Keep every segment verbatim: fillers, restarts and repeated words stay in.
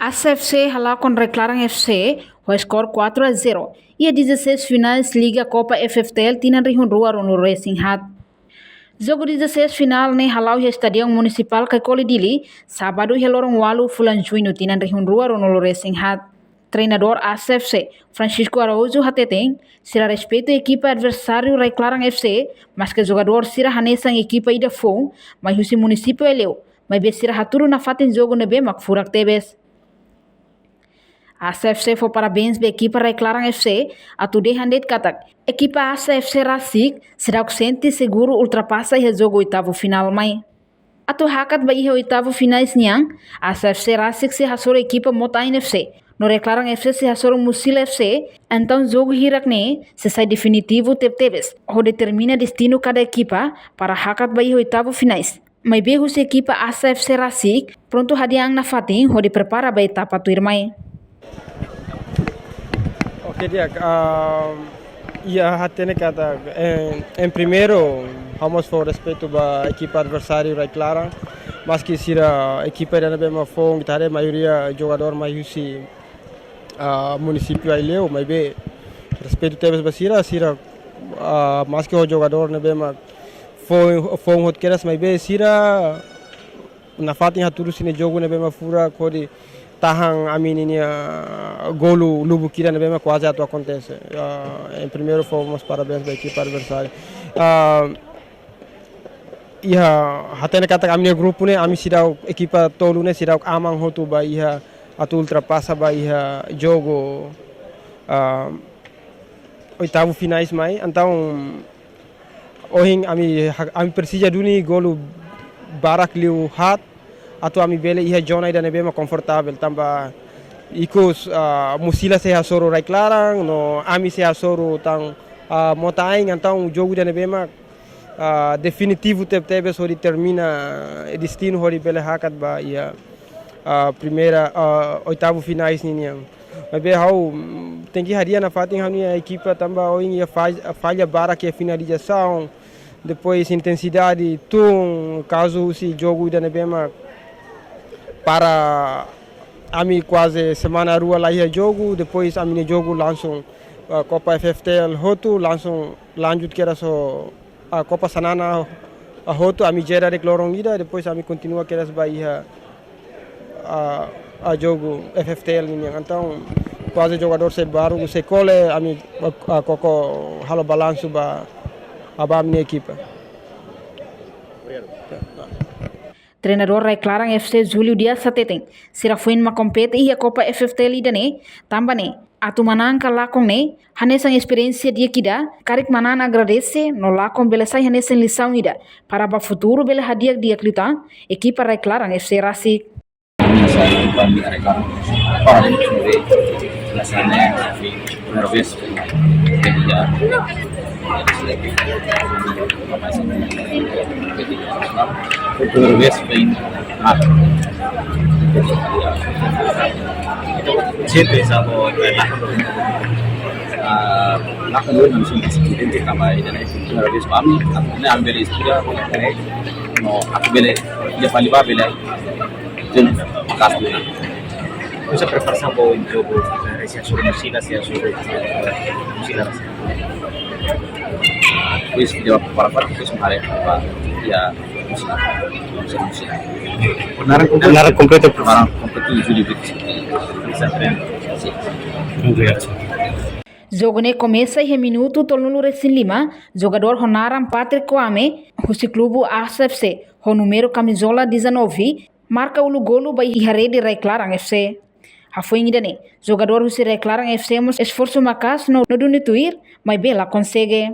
ASA FC halakon Rai Klaran FC ho skor kuatru a zero iha dezasseis finais Liga Copa F F T L tinan rihun rua ruanulu resin haat. Jogu dezasseis finál ne'e hala'o iha Estadion Munisipál Caicoli Dili, sábadu iha loron ualu fulan Juñu tinan rihun rua ruanulu resin haat. Treinadór ASA FC, Francisco Araújo hateten, sira respeitu ekipa adversáriu Rai Klaran FC, maske jogadór sira hanesan ekipa ida foun, mai husi munisípiu Aileu, maibé sira hatudu nafatin jogu ne'ebé mak furak tebes. ASA FC fó parabéns ba ekipa Rai Klaran FC, atu dehan de'it katak ekipa ASA FC rasik seidauk sente seguru ultrapasa iha jogu oitavu finál mai. Atu hakat ba iha oitavu finais nian, ASA FC rasik sei hasoru ekipa Mota-Ain FC, no Rai Klaran FC sei hasoru Mozilla FC, entaun jogu hirak ne'e sei sai definitivu tebetebes, hodi determina destinu kada ekipa para hakat ba iha oitavu finais. Maibé husi ekipa ASA FC rasik prontu hadi'a an nafatin hodi prepara ba etapa tuirmai. Oke, di'ak, ah, iha hatene katak, eh, em primeiru, ha'u mós fó respeitu ba ekipa adversáriu Rai Klaran, maske sira ekipa ida ne'ebé mak foun, ita haree maioria jogadór mai husi, ah, munisípiu Aileu, maibé respeitu tebes ba sira, sira, ah, maske ho jogadór ne'ebé mak foun, foun hotu kedas, maibé sira nafatin hatudu sira-nia jogu ne'ebé mak furak hodi tahan ami-nia golu lubuk ida ne'ebé mak kuaze atu akontese. Ah, em primeiru fó mós parabéns ba ekipa adversáriu. Ah, iha hatene katak ami-nia grupu ne'e, ami seidauk ekipa tolu ne'e seidauk aman hotu ba iha atu ultrapasa ba iha jogu, ah, oitavu finais mai. Entaun ohin ami, ami presiza duni golu barak liu haat atu ami bele iha zona ida ne'ebé mak konfortavel, tanba ikus, ah, Mozilla sei hasoru Rai Klaran, no ami sei hasoru tan, ah, Mota-Ain, entaun jogu ida ne'ebé mak, ah, definitivu tebetebes hodi determina destinu hodi bele hakat ba iha, ah, primeira, ah, oitavu finais ninian. Maibé ha'u, mm, tenke hadi'a nafatin ha'u-nia ekipa tanba ohin iha fa-, falla barak iha finalizasaun, depois intensidade tun, kazu husi jogu ida ne'ebé mak para ami kuaze semana rua la iha jogu, depois ami-nia jogu langsung, ah, Copa F F T L hotu, langsung lanjut kedas ho, ah, Copa Xanana, ah, hotu, ami jeda de'it loron ida, depois ami kontinua kedas ba iha, ah, ah, jogu F F T L ninian. Entaun kuaze jogadór sei balu, sei kole, ami, ah, koko halo balansu ba, ah, ba ami-nia ekipa. Treinadór Rai Klaran FC Júlio Dias hateten, sira foin mak kompete iha Copa F F T L ida-ne'e, tanba ne'e, atu manán ka lakon ne'e, hanesan esperiénsia di'ak ida, karik manán agradese, no lakon bele sai hanesan lisaun ida, para ba futuru bele hadi'a di'ak liután, ekipa Rai Klaran FC rasik. Para primeira vez, ya, foi primeira vez, foi, ah, sempre estava, ah, na comunidade, não sei se tem que acabar ainda, né? Primeira vez para mim, a primeira vez que eu, no, a primeira, ya falei, vai, beleza. Entaun, kazu ne'e. Kuandu preparasaun ba jogu, eh, sei hasoru Mozilla, sei hasoru, eh, Mozilla, sei. Depois de preparasaun, depois mai ba, ya, Mozilla, Mozilla, Mozilla. Naran kompletu. Naran kompletu, Júlio Brito. Obrigadu. Jogu ne'e komesa iha minutu tolunulu resin lima, jogadór ho naran Patrick Kwame, husi klubu ASA FC, ho númeru kamizola dezanove, marka uluk golu ba iha rede Rai Klaran FC. Hafoin ida-ne'e, jogadór husi Rai Klaran FC mós esforsu maka'as no, no duni tuir, maibé la konsege.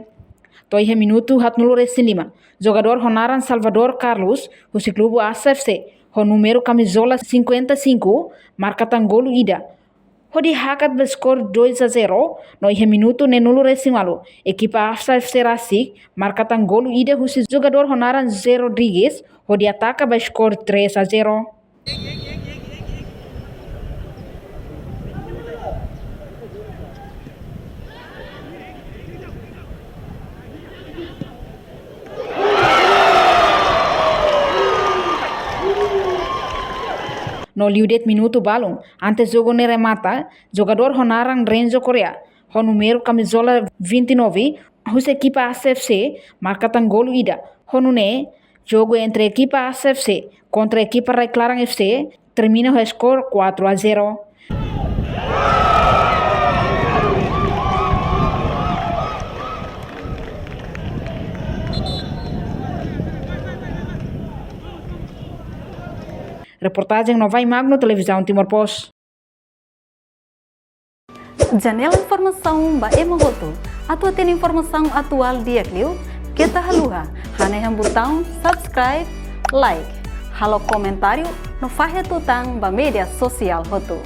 To'o iha minutu haatnulu resin lima, jogadór ho naran Salvador Carlos, husi klubu ASA FC, ho númeru kamizola cinquenta e cinco, marka tan golu ida, hodi hakat ba skor dois a zero, no iha minutu neenulu resin ualu, ekipa ASA FC rasik marka tan golu ida husi jogadór ho naran José Rodrigues, hodi ataka ba skor três a zero. No liu de'it minutu balun, antes jogu ne'e remata, jogadór ho naran Renzo Correa, ho númeru kamizola vinte e nove, husi ekipa A C F C, marka tan golu ida. Ho nune'e, jogu entre ekipa A C F C kontra ekipa Rai Klaran F C termina ho skor quatro a zero. Reportajen Novai Magno, Televizaun Timor Post. Janela informasaun ba ema hotu. Atu hatene informasaun atuál di'ak liu, keta haluha hanehan butaun subscribe, like, halo komentáriu no fahe tutan ba média sosiál hotu.